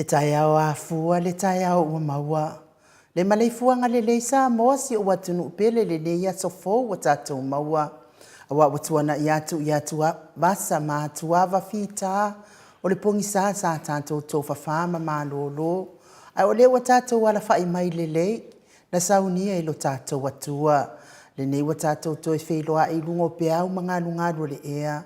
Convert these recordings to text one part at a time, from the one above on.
Le taeao afua, le taeao ua maua. Le maleifuaga lelei Samoa si ou atunuu pele lenei aso fou ua tatou maua. Aua ua tuanai atu i atuvasa ma atuava fita o le pogisa sa tatou tofafa ma malolo, ae o lea ua tatou alafai mai lelei, na saunia e lo tatou Atua. Lenei ua tatou toe feiloai i luga o peau ma galugalu o le ea.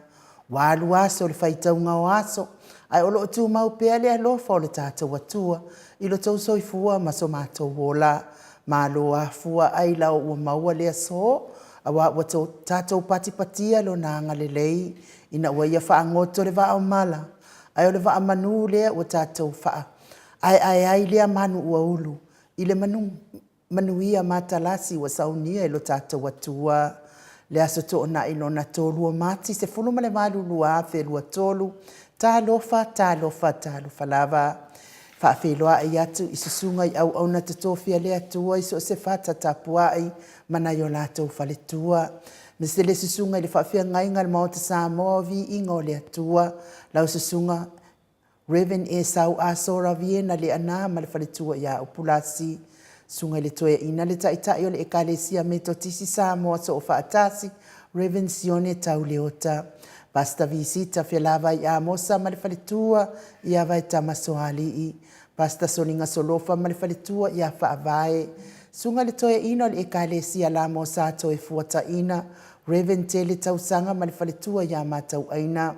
Ua alu aso i le faitauga o aso, ae o lo o tumau pea le alofa o le tatou Atua i lo outou soifua ma so matou ola. Malo afua ailao ua maua le aso, aua ua tatou patipatia Lona agalelei ina ua Ia faagoto le vaa o mala, ae o le vaa manu lea ua tatou faapaepae ai lea manu ua ulu i le manuia matalasi ua saunia e lo tatou Atua. Le Aso Toonai lona 3 o Mati 18 2023, talofa, talofa, talofa lava. E faafeiloai atu i susuga i auauna totofi a le Atua i so o se fata tapuai ma nai o latou faletua. Aemaise le susuga i le faafeagaiga a le Maota Samoa o Viiga o le Atua, lau susuga Rev. Esau Asora Viena Leaana ma le faletua ia Upulasi, susuga i le Toeaina le Taitai o le Ekalesia Metotisi Samoa Soofaatasi, Rev. Sione Tauleota, Pastor Visita Felavai Amosa ma le faletua ia Vaetama Soalii, Pastor Soliga Solofa ma le faletua ia Faavae, susuga i le Toeaina o le Ekalesia Lamosa Toefuataina, Rev. Tele Tausaga ma le faletua ia Matauaina,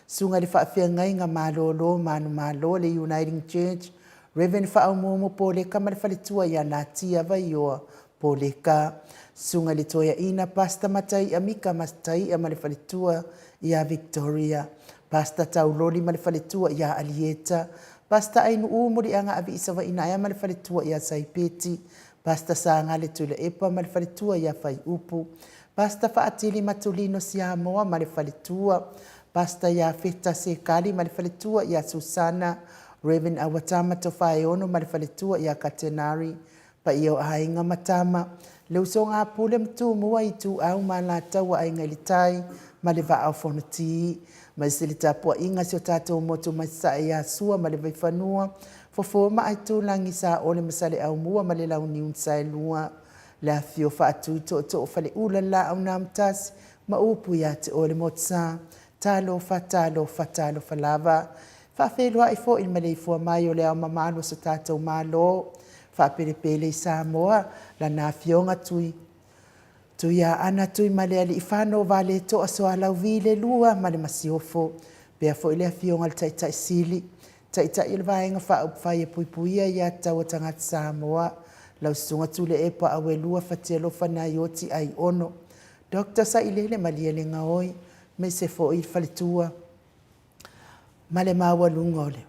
susuga i le faafeagaiga malolo manumalo le Uniting Church, Rev. Faaumuumu Poleka ma le faletua ia Natia Vaioa Poleka, susuga i le Toeaina Pastor Mataia Mika Mataia ma le faletua ia Victoria, Pastor Tauloli ma le faletua ia Alieta, Pastor Ainuu Muliaga Aviisavainaea ma le faletua ia Saipeti, Pastor Sagale Tuilaepa ma le faletua ia Faiupu, Pastor Faatili Matulino Siamoa ma le faletua, Pastor Iafeta Sekali ma le faletua ia Susana, Rev. Awatama Tofaeono ma le faletua ia Katenari, paia o aiga ma tama, le usoga a Pule ma Tumua, Ituau ma Alataua, Aiga i le Tai ma le Vaa o Fonoti, aemaise le tapuaiga a si o tatou motu mai Sasae ia Sua ma le Vaifanua, Fofo ma Aitulagi, Saole ma Saleaaumua ma le Launiu na Saelua, le afifio o Faatui Tootoo o Faleula le Laau na Amotasi ma upu ia te oe le Motusa. Talofa, talofa, talofa lava. Faafeiloai foi i le maleifua mai o le Ao Mamalu o so tatou Malo, faapelepele i Samoa, lana Afioga Tui Tuiaana Tuimalealiifano Vaaletoa Sualauvi le Lua ma le Masiofo, faapea foi le Afioga i le Taitai Sili, Taitai o le Vaega Faaupufai e Puipuia Aia Tatau a Tagata Samoa, lau Susuga Tuilaepa Auelua Fatialofa Naioti Aiono, Dr. Sailele Malielegaoi, aemaise foi le faletua ma le maualuga o le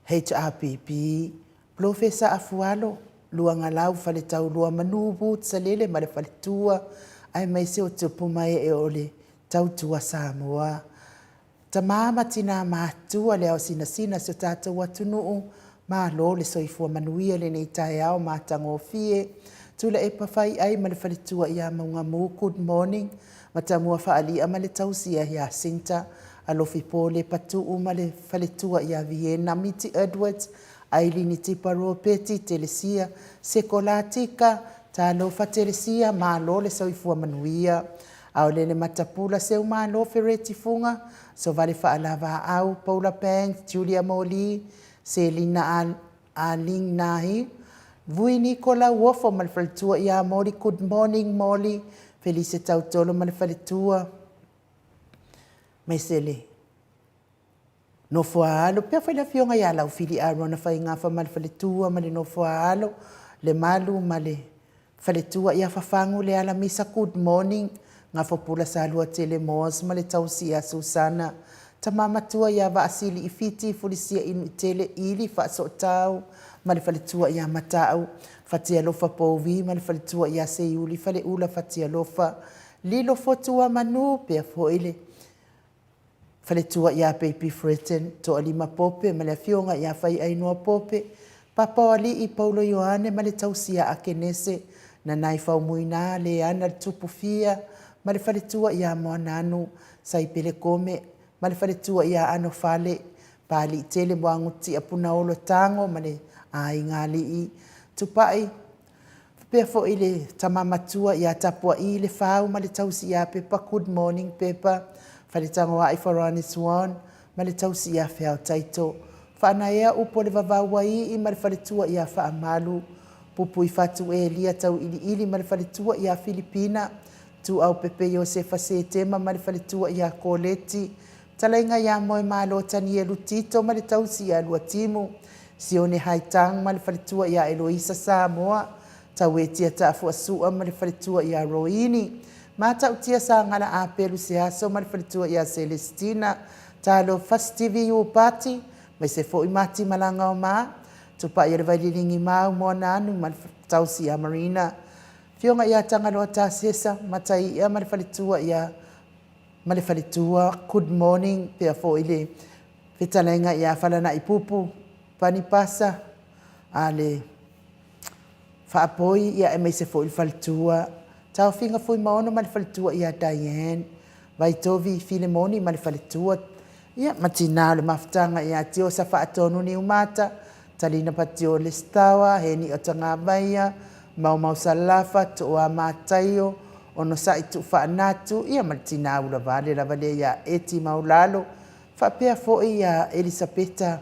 HRPP, Polofesa Afualo Luagalau Faletaulua Manu Woods Salele ma le faletua, aemaise o tupu ma ee o le tautua Samoa. Tama ma tina matutua, le ao sinasina o si o tatou atunuu, malo le soifua manuia i lenei taeao matagofie. Tuilaepa Faiai ma le faletua ia Maugamu, good morning. Matamua Faalia ma le tausia ia Sinta, Alofi Pole Patuu ma le faletua ia Viena Miti Edwards, Ailini Tipa Ropeti, Telesia, Sekolatika, talofa Telesia, malo le soifua manuia. Aolele Matapula, Seumalo Fereti Fuga, Sovale Faalavaau, Paula Banks, Julia Moli, Selina Aling Nahi, Vui Nikola Uofo ma le faletua ia Moli, good morning Moli, Felise Tautolo ma le faletua, aemaise le nofo a alo, pea foi le afioga ia Laufili Arona Faigafa ma le faletua ma le nofo a alo, le Malu ma le faletua ia Fafagu Lealamisa, good morning. Gafopula Saluatele Moas ma le tausi ia Susana, tama matua ia Vaasili Ifiti Fulisia Inuitele Ili Faasootau ma le faletua ia Matau, Fatialofa Pouvi ma le faletua ia Seiuli Faleula Fatialofa, Lilo Fotua Manu, pea foi le faletua ia Baby Fredden, Toalima Pope ma le afioga ia Faiainoa Pope, Papaoalii Paulo Ioane ma le tausi ia Akenese, Nanai Faumuina Leana le Tupu Fia ma le faletua ia Moananu, Saipele Kome ma le faletua ia Anofale, Papaliitele Muagututia Punaolo Tago ma le Aiga Alii Tupai, faapea foi le Tama Matua ia Tapua'i Lefau ma le tausi ia Pepa. Good morning Pepa. Faletagoai Farani Swan ma le tausi ia Feao Taito. Faanaea upu o le vavau ua i'i ma le faletua ia Faamalu. Pupui Fatu Elia Tauiliili ma le faletua ia Filipina. Tuuaupepe Iosefa Setema ma le faletua ia Koleti. Talaiga ia Moemalo Tanielu Tito ma le tausi ia Luatimu. Sione Haitang ma le faletua ia Eloisa Samoa. Tauetia Taafuasua ma le faletua ia Roini. Matautia Sagala Apelu Seaso ma le faletua ia Celestina. Talofa Stevie Iupati, mai se foi mati malaga o ma. Tupai o le Vaililigi Mau Moananu ma le tausi ia Marina. Afioga ia Tagaloa Tasesa Mataia ma le faletua ia ma le faletua. Good morning. Pea foi le fetalaiga ia Falana'i Pupu Panipasa a le Faapoi ia aemaise foi le faletua. Taofiga Fuimaono ma le faletua ia Diane. Vaitovi Filemoni ma le faletua ia ma tinā o le mafutaga ia Tiosa Faatonu Niumata, Talina Patio Lesitawa, Heni o Tagavaia, Maumau Salafa, Tooa Mataio, Onosai Tuufaanatu ia ma le tinā ulavale lava lea ia Eti Maulalo, faapea foi ia Elisapeta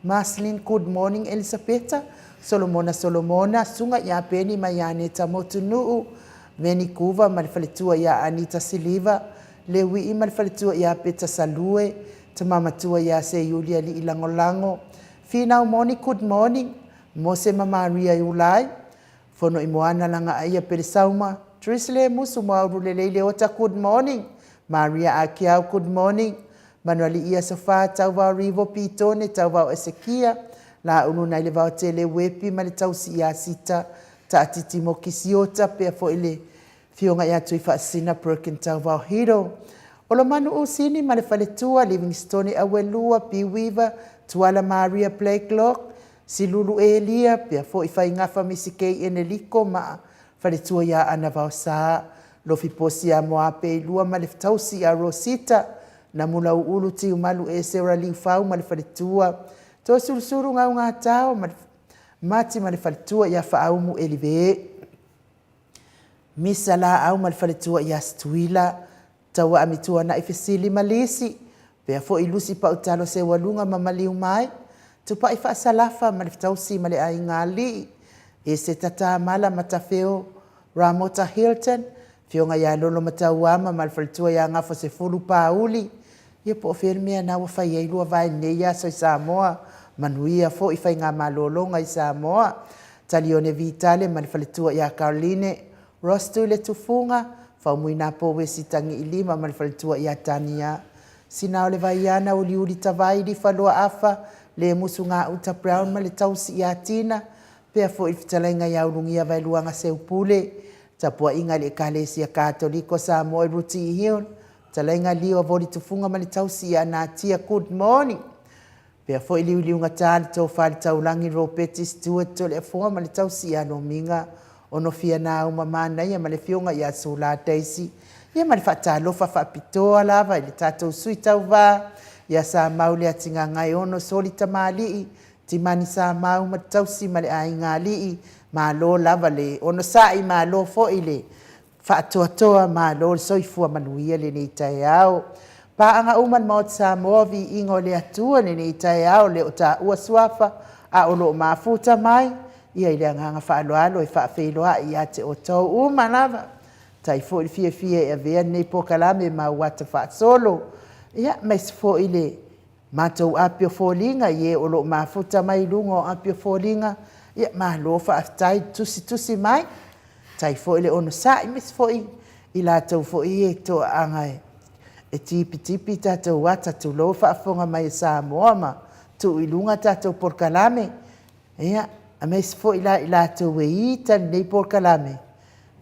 Marceline. Good morning Elisapeta. Solomona Solomona, Susuga ia Peni ma ia Aneta Motunuu, Veni Kuva ma le faletua ia Anita Siliva, Leui'i ma le faletua ia Peta Salue, Tama Matua ia Seiuli Alii Lagolago, Finau Moni. Good morning Mose ma Maria Iulai, Fono i Moana Lagaaia Pelesauma, Trisle Musu Moaulu Lelei Leota. Good morning Maria Akiau. Good morning Manuali ia Sofa Tauvao Rivo Pitone Tauvao Esekia Laulu nai le Vaotele Uepi ma le tausi ia Sita Taatiti Mokisiota, pea foi le Fioga ia Tuifaasisina Perkin Tauvao Hiro. Olomanu Usini ma le faletua Livingstone Auelua P Weaver Tuala Maria Blakelock Silulu Elia, pea foi Faigafa Misi K Eneliko ma faletua ia Ana Vaosa. Lofi Posi ia Moape i lua ma le tausi ia Rosita Namulauulu Tiumalu e Sera Liufau ma le faletua. Toasulusulu Gaugatao ma le Mati ma le faletua ia Faaumu Elive. Misa Laau ma le faletua ia Stuila. Taua Amituana'i Fesili ma Lisi, pea foi Lusi Pautalo Seualuga ma Maliu Mai. Tupai Faasalafa ma le tausi ma le Aiga Alii, Ese Tatamala Matafeo Ramota Hilton, Fioga ia Lolo Matauama ma le faletua ia Gafo Sefulu Pauli. Ia po o fea le mea na ua fai ai lua vae nei aso i Samoa. Manuia foi faigamalologa i Samoa. Talione Vitale ma le faletua ia Caroline Ross le Tufuga, Faumuina Powesi Tagiilima ma le faletua ia Tania. Sina o le Vaiana Uliuli Tavai Lifa Loa Afa, Le Musu Gauta Brown ma le tausi ia Tina, pea foi le fetalaiga ia Ulugia Vaeluaga Seupule. Tapuaiga i le Ekalesia Katoliko Samoa i Ruti Hill, Talaiga Lio Voli Tufuga ma le tausi ia Natia. Good morning. Pea foi Liuliugata le Tofa le Taulagi Ropeti Stewart Toleafoa ma le tausi ia Lomiga. Onofia na uma manaia ma le fioga ia Sula Daisy. Ia ma le faatalofa faapitoa lava i le tatou sui tauvā ia Samau le Atigagae ono Soli Tamalii Timani Samau ma le tausi ma le Aiga Alii. Malo lava le onosa'i, malo foi le faatoatoa, malo le soifua manuia lenei taeao. Paaga uma le Maota Samoa, viiga o le Atua lenei taeao le o taua suafa a o loo mafuta mai ia i le agaga faaaloalo e faafeiloai ia te outou uma lava. Tai foi le fiafia e avea lenei polokalame ma uata faasolo. Ia aemaise foi le matou api o foliga i e o loo mafuta mai i luga o api o foliga. Ia malo faafetai tusitusi mai. Tai foi le onosai, aemaise foi i latou foi e toaaga e tipitipi tatou ata tulou faafofoga mai e Samoa ma tuu i luga tatou polokalame. Ia, aemaise foi la i latou e ita lenei polokalame.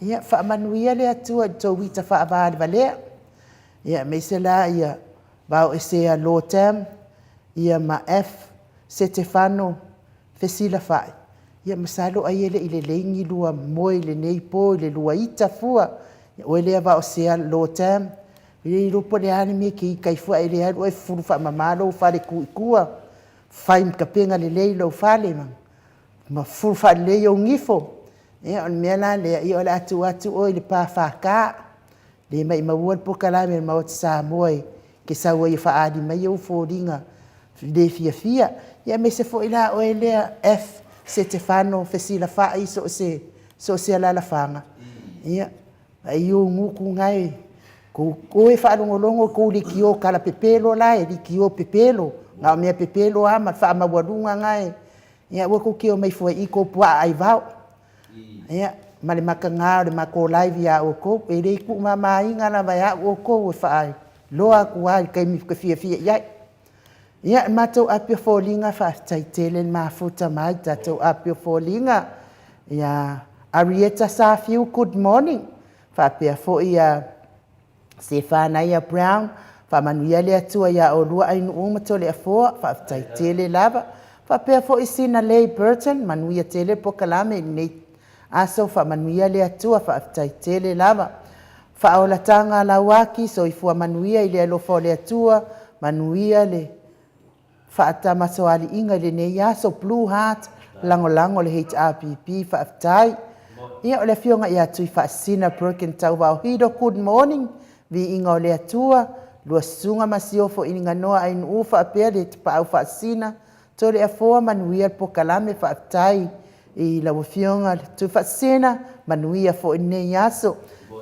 Ia, faamanuia le Atua i le tou ita faavalevalea. Ia, aemaise la ia vao esea Lotam, ia ma F, Setefano, Fesilafai. Ia masalo ai e le i lelei ni lua moe i lenei po i le lua ita fua. Ia, oe lea vao sea Lotam. E le iloa po o le a le mea e te ita ai fua ae le alu oe e fufulu faamama lou fale tu i tua, fai ma tapena lelei lou fale ma fufulu faalelei ou nifo. Ia, o le mea la lea, ia o le a tuu atu oe i le PFK, le maimaua le polokalame a le Maota Samoa e te sau ai e faaali mai ou foliga le fiafia. Ia aemaise foi la oe lea F Setefano Fesilafai so o se alaalafaga, ia, ai ou gutu na e tou e faalogologo i tou leitio talapepelo la e, leitio pepelo, na o mea pepelo lava ma faamaualuga na e. Ia aua tou te omai fua i i i tou puaa aivao. Ia, ma le mataga o le matou live ia outou. E le tuumamaina lava e au outou e faailoa atu lava i le taimi ou te fiafia i ai. Ia, le matou api o foliga, faafetai tele le mafuta mai le tatou api o foliga ia Arieta Safiu, good morning. Faapea foi ia Sefanaia Brown, faamanuia le Atua ia oulua Ainuu ma Toleafoa, faafetai tele lava. Faapea foi Sina Lei Burton, manuia tele le polokalame i lenei aso, faamanuia le Atua, faafetai tele lava. Faaolataga Lauaki, soifua manuia i le alofa o le Atua, manuia le faatamasoaliiga i lenei aso. Blue Heart, lagolago le HRPP, faafetai. Ia, o le afioga ia Tuifaasisina Broken Tauvao Hido, good morning, viiga o le Atua, lua susuga Masiofo Iliganoa Ainuu faapea le Tapaau Faasisina, Toleafoa, manuia le polokalame, faafetai i lau afioga Tuifaasisina, manuia foi lenei aso.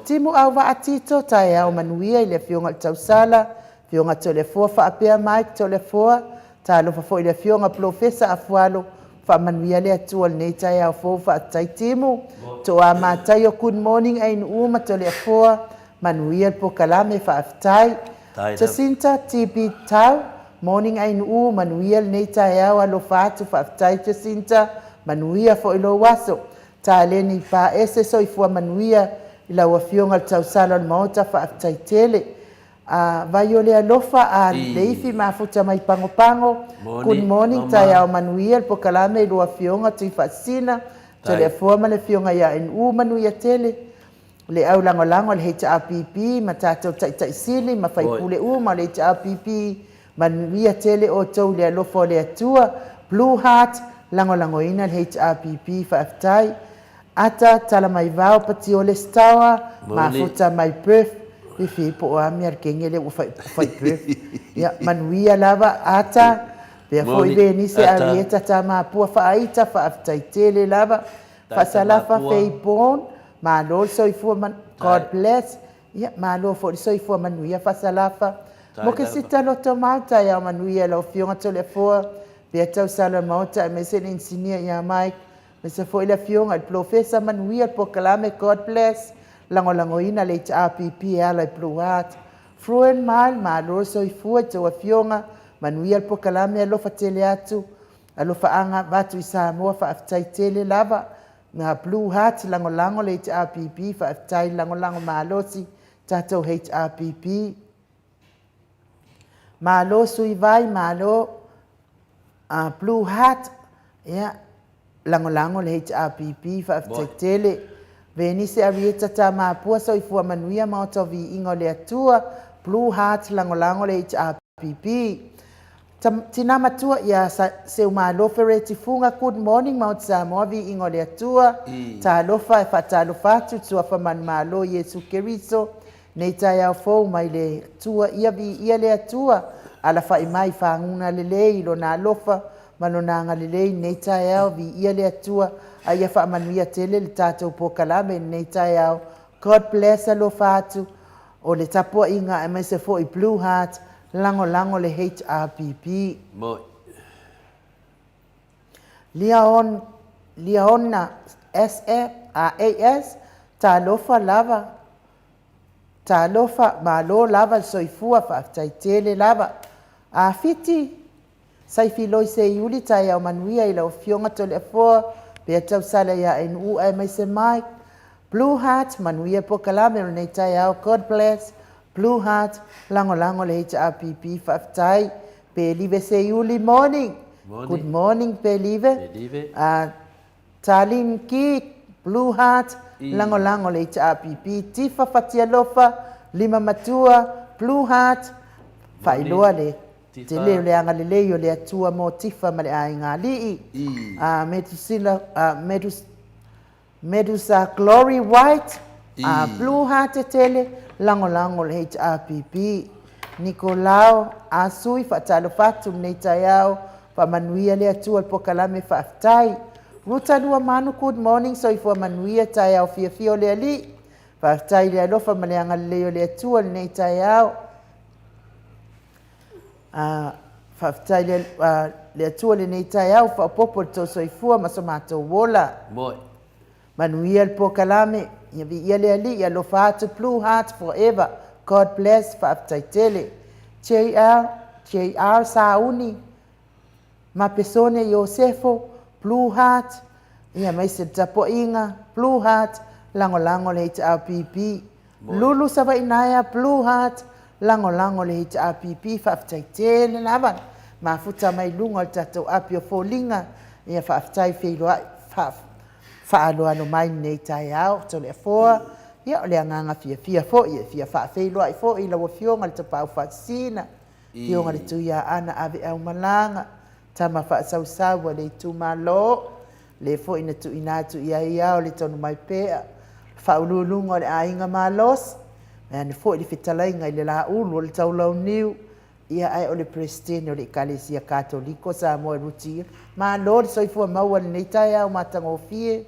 Timu Auvaa Tito, taeao manuia i le afioga i le Tausala, afioga Toleafoa faapea Mike Toleafoa, talofa foi i le afioga Polofesa Afualo, faamanuia le Atua i lenei taeao fou, faafetai Timu. Toa Mataio, good morning Ainuu ma Toleafoa, manuia le polokalame, faafetai. Jacinta TB Tau, morning Ainuu, manuia lenei taeao, alofa atu, faafetai Jacinta, manuia foi lou aso. Taleni Paese, soifua manuia i lau afioga i le Tausala o le Maota, faafetai tele. Vai o le alofa a Leifi mafuta mai Pagopago, good morning, taeao manuia le polokalame i lua afioga Tuifaasisina, Toleafoa ma le afioga ia Ainuu, manuia tele le au lagolago a le HRPP ma tatou taitai sili ma faipule uma o le HRPP, manuia tele outou i le alofa o le Atua. Blue Heart, lagolagoina le HRPP, faafetai. Ata Talamaivao Patiole Stower, mafuta mai Perth, fifi po o a mea le kenge lea ua fai i Perth. Ia, manuia lava Ata, pea foi Venise Arieta Tamapua Faaita, faafetai tele lava. Faasalafa Faye Bourne, malo le soifua, God bless. Ia, malo foi le soifua manuia Faasalafa. Mokesita Lotomau, taeao manuia i lau Afioga Toleafoa, pea tausala o le Maota aemaise le inisinia ia Mike, aemaise foi le Afioga i le Polofesa, manuia le polokalame, God bless. Lagolagoina le HRPP e ala i Blue Heart. Fruin Mile, malo le soifua i tou afioga, manuia le polokalame, alofa tele atu, alofaaga avatu i Samoa, faafetai tele lava. Na Blue Heart, lagolago le HRPP, faafetai le lagolago malosi, tatou HRPP. Malo Suivai, malo Blue Heart, ia, lagolago le HRPP, faafetai tele. Venise Arieta Tamapua, soifua manuia Maota o Viiga o le Atua, Blue Heart, lagolago le HRPP. Tina matua ia Seumalo Fereti Fuga, good morning Maota Samoa, Viiga o le Atua, talofa e faatalofa atu, Suafa Manumalo Iesu Keriso, Nei taeao fou mai le Atua, ia viia le Atua, alafai mai faguna lelei i Lona alofa ma Lona agalelei i lenei taeao, viia le Atua, a ia faamanuia tele le tatou polokalame i lenei taeao. God bless, alofa atu, o le tapuaiga aemaise foi Blue Heart, lagolago le HRPP. Liaon, Liaona SFAS, talofa lava. Talofa, malo lava le soifua, faafetai tele lava. A Fiti, Saifi Loise Iuli, taeao manuia i lau Afioga Toleafoa, pea tausala ia Ainuu aemaise Mike. Blue Heart, manuia polokalame o lenei taeao, God bless. Blue Heart, lagolago le HRPP, faafetai. Pelive Seiuli, morning. Morning. Good morning, Pelive. Pelive. Talin Ki, Blue Heart, lagolago le HRPP, Tifa Fatialofa, Lima Matua, Blue. Blue Heart, faailoa le tele o le agalelei o le Atua mo Tifa ma le aiga alii. Metusila, Metus, Medusa Glory White, a Blue Heart tele, lagolago le HRPP. Nikolao, a sui faatalofa atu lenei taeao, faamanuia le Atua le pokalame faafetai. Ruta Luamanu, good morning, soifua manuia, taeao fiafia o le Alii. Faafetai i le alofa ma le agalelei o le Atua i lenei taeao. Faafetai i le, le Atua i lenei taeao, faaopoopo i le tou soifua ma so matou ola. Moe. Manuia le pokalame, ia viia le Alii, alofa atu, Blue Heart forever, God bless, faafetai tele. JL, JR Sauni, Mapesone Iosefo, Blue Heart, ia aemaise le tapuaiga, Blue Heart, lagolago le HRPP. Lulu Savainaea, Blue Heart, lagolago le HRPP, faafetai tele lava, mafuta mai luga o le tatou api o foliga, ia faafetai feiloai, faaloalo mai lenei taeao, Toleafoa, ia o le agaga fiafia foi e fia faafeiloai foi i lau Afioga i le Tapaau Faasisina, Afioga i le Tuiaana Aveaumalaga, tama faasausau a le itumalo, le foi na tuuina atu i ai ao le Tonumaipea, faauluuluga o le aiga malosi, vaeane foi le fetalaiga i le Laulu o le Taulauniu, ia ae o le Peresetene o le Ekalesia Katoliko Samoa e Ruti. Malo le soifua maua i lenei taeao matagofie.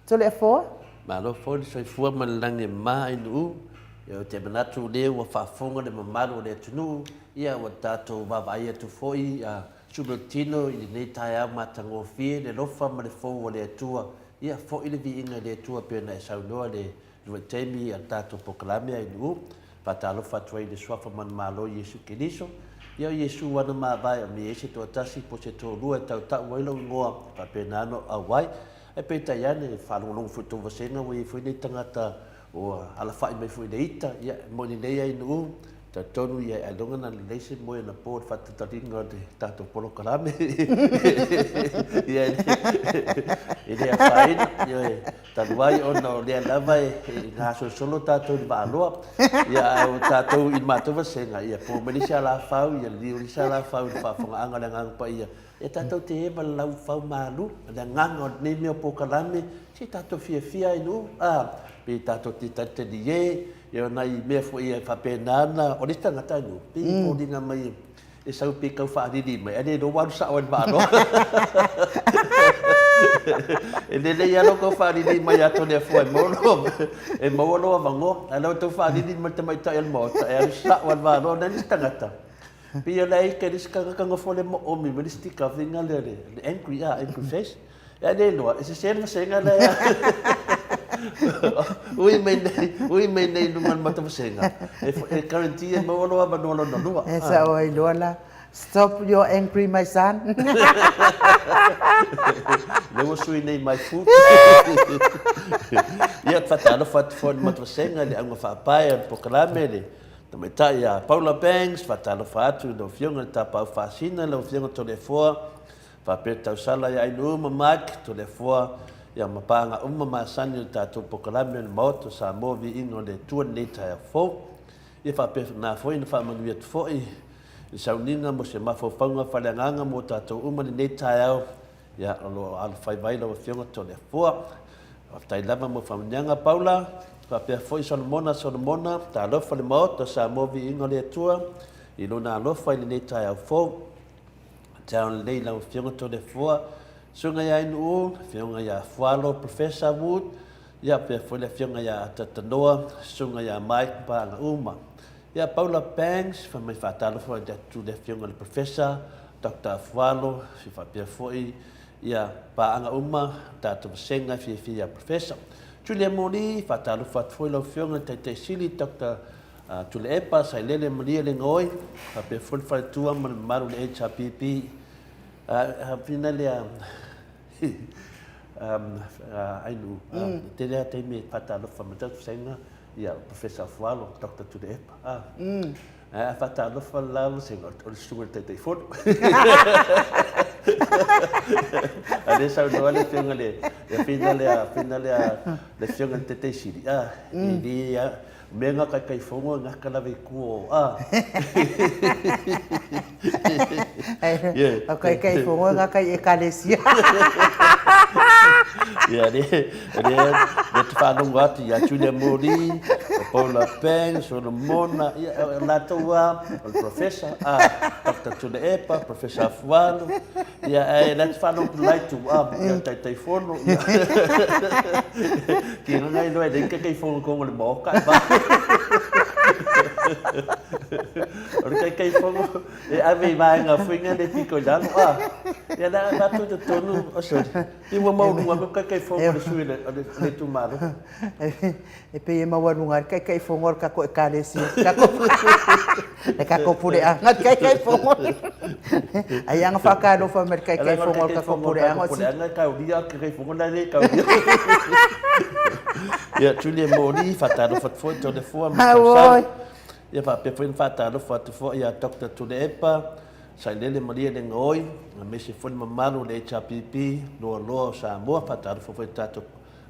Toleafoa. Malo foi le soifua ma le lagi e mama Ainuu. Ia ou te manatu o lea ua faafofoga le mamalu o le atunuu, ia ua tatou vaavaai atu foi a Sumelutino i lenei taeao matagofie le alofa ma le fou o le Atua. Ia foi le viiga i le Atua pei ona e saunoa i le vaitaimi a le tatou polokalame Ainuu. Faatalofa atu ai i le Suafa manumalo o Iesu Keriso. Ia o Iesu ana mavae o mea i ai se toatasi po o se toalua e tautau ai lou igoa, e faapena ona ou auai. Ae peitai ane, e faalogologo foi i tou vasega ua i ai foi nai tagata ua alafai mai foi i le ita, ia, e moni lelei ai Nuu, talitonu ia ailoga na lelei se moe anapo i le faatautaiga o le tatou polokalame. Ia, e le afaina, ioe, talu ai ona o lea lava e gasolosolo tatou i le vaaloa, ia, ae o tatou i le matou vasega, ia po mai le isi alafau, ia liliu le isi alafau i le faafofogaaga a le Agaga Paia, E tatou te eva le laufau malu, le agaga o lenei mea o polokalame, se tatou fiafia ai nuu, a, pe tatou te talitalie, ia o nai mea foi e faapena ona, o le isi tagata ai nuu, pei e foliga mai e sau pei tau faalili mai, ae le iloa ua alu sao ai i le Malo. E lelei lava lou tau faalili mai ia Toleafoa e maua lou, e maua lou avanoa, ae lau tau faalili mai le tamaitai o le Maota, e alu sao lava i le Malo. O nai isi tagata, Pei o la e ita le isi tagata nofo le moomi ma le isi tikaviga lea le angry a angry face. Ae le iloa e sese le vasega lea. Ui mai nei, ui mai nei i luga o le matou vasega, e guarantee e maua lou avanoa lona lua. E sao ai loa la, stop your angry my son. Lea ua sui nei my food. Ia, faatalofa atu foi i le matou vasega i le auga faapae o le polokalame le Tamaitai ia Paula Banks, faatalofa atu i lau Afioga i le Tapaau Faasina, lau Afioga Toleafoa, faapea le tausala ia Ainuu ma Mike, Toleafoa, ia ma paaga uma masani o le tatou polokalame o le Maota o Samoa Viiga o le Atua i lenei taeao fou. Ia faapena foi ona faamanuia atu foi i le sauniga mo se mafaufauga faaleagaga mo tatou uma i lenei taeao Ia, o lo o alofaiva ai lau Afioga Toleafoa. Faafetai lava mo faamanuiaga Paula, faapea foi Solomona Solomona, talofa le Maota o Samoa Viiga o le Atua i Lona alofa i lenei taeao fou. Taeao lelei i lau Afioga Toleafoa, Susuga ia Ainuu, Afioga ia Fualo Professor Wood, ia faapea foi le Afioga ia Atatanoa, Susuga ia Mike Paaga uma. Ia Paula Banks, fai mai faatalofa atu i le Afioga i le Professor Doctor Afualo, fia faapea foi ia paaga uma tatou vasega e fiafia ia Professor. Julia Moli, faatalofa atu foi lau Afioga i le Taitai Sili Doctor Tuilaepa Sailele Malie Legaoi, faapea foi le faletua ma le mamalu o le HRPP. Fina lea Ainuu, tele lava taimi e faatalofa mai tatou vasega ia Professor Afualo, Doctor Tuilaepa. Ae a faatalofa la vasega, o le susuga i le Taitaifono. A lea e saunoa le Afioga i le, le Afioga le Afioga le le Afioga i le Taitaisili, a, e le a, o mea na Taitaifono e gata lava i tua o, a. O Taitaifono e gata i Ekalesia. Ia, le, le, le te faalogo atu ia Julia Mori, o Paula Banks, Solomona, ia, o latou a, o le Professor, a, Doctor Tuilaepa, Professor Afualo, ia, ae la te faalogo atu lai tu, a, ia, Taitaifono, ia. Ki ngā ngai loa e leai Taitaifono i totonu o le Maota, e va. O le Taitaifono e ave i vaega fuiga le pito i lalo, a, ia, la, latou i totonu, oh sorry, i ua maualuga atu le Taitaifono o le sui o le itumalo. E pei e maualuga ai le Taitaifono o le tatou Ekalesia, le tatou puleaga le Taitaifono. Ai ana faatalofa mai le Taitaifono o le tatou puleaga. O puleaga e taulia, Taitaifono la e le taulia. Ia, Julia Moli, faatalofa atu foi Toleafoa ma Tausala. Ia faapea foi ona faatalofa atu foi ia Doctor Tuilaepa, Sailele Maria Legaoi, aemaise foi le mamalu o le HRPP, Loaloa o Samoa, faatalofa foi i le tatou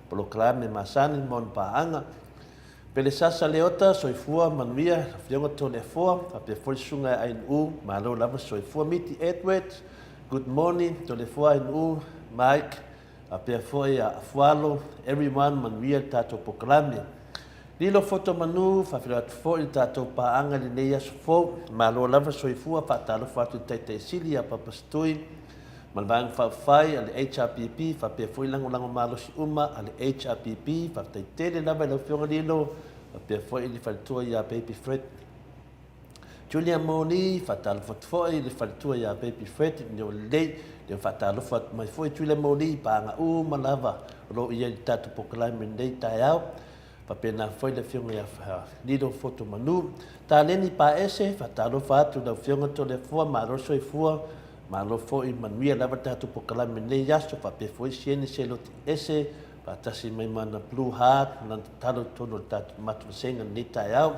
Polokalame masani mo ona paaga. Pelesasa Leota, soifua manuia, Afioga Toleafoa, faapea foi le Susuga ia Ainuu, malo lava soifua. Miti Edwards, good morning, Toleafoa Ainuu, Mike, faapea foi ia Afualo, everyone, manuia le tatou polokalame. Lilo Foto Manu, faafeiloai atu foi le tatou paaga i lenei aso fou, malo lava soifua, faatalofa atu i le Taitai Sili ia Papa Setui, Ma le Vaega Faaupufai a le HRPP faapea foi lagolago malosi uma a le HRPP. Faafetai tele lava i lau Afioga Lilo faapea foi le faletua ia Baby Fred. Julia Moni, faatalofa atu foi i le faletua ia Baby Fred, nio lelei, lea faatalofa atu mai foi Julia Moni i paaga uma lava o lo o i ai i le tatou polokalame i lenei taeao. Faapena foi le Afioga ia Lilo Fotomanu. Taleni Paese, faatalofa atu i lau Afioga Toleafoa, malo le soifua, malo foi, manuia lava le tatou polokalame i lenei aso, faapea foi Sieni Seloti Ese, faatasi mai ma ana Blue Heart, ma lana tatalo i totonu o le tatou matou vasega i lenei taeao.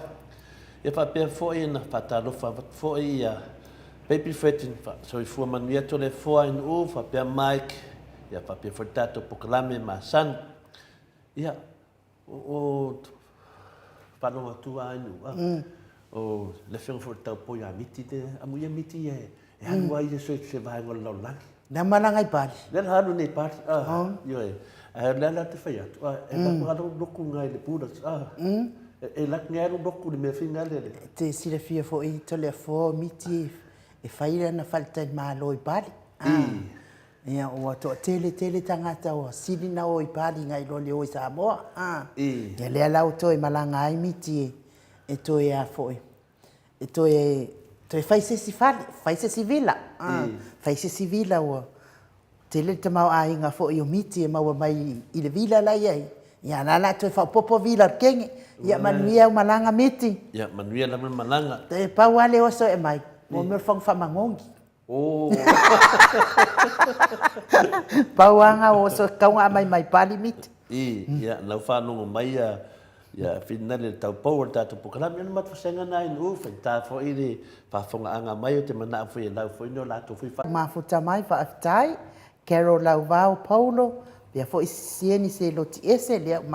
Ia faapea foi ona faatalofa atu foi ia Baby Fredrin, soifua manuia Toleafoa i Nu'u, faapea Mike, ia faapea foi le tatou polokalame masani. Ia, o faalogo atu a inu, o le afioga foi i le taupou ia Miti te, amu ia Miti e alu a ia se se vaega o le lalolagi. Na malaga i Bali. Lea na alu nei i Bali, ah, ioe. Ae o lea la te fai atu, ah, e lak alu loku ngai le Buddha, ah, e lak ngai alu loku le mea finga le. E te silafia foi Toleafoa o Miti e fai lana faletalimalo i Bali. Ah. Ia, ua toatele tele tagata ua sili na o i Bali nai lo le o i Samoa. A. Ia lea la ua toe malaga ai Miti e, e toe a foi, e toe, toe fai se isi fale, fai se isi villa. A. Fai se isi villa ua tele le tamaoaiga foi o Miti e maua mai i le villa la e i ai. Ia, la o le a toe faaopoopo villa o le kenge. Ia, manuia au malaga Miti. Ia, manuia lava le malaga. E pau lava le oso e aumai, mo mea o le fono faamagogi. Oh. Pau lava na o oso tatau ona aumai mai Bali Miti. I, ia, lau faalogo mai ia, ia finale le taupou o le tatou polokalame, ia le matou vasega na i Nu'u, faigata foi le faafofogaaga mai o te manao foi e lau foi ni o latou foi fa. Mafuta mai, faafetai. Carol Lauvao Paulo, pea foi Sieni Seloti Ese, lea.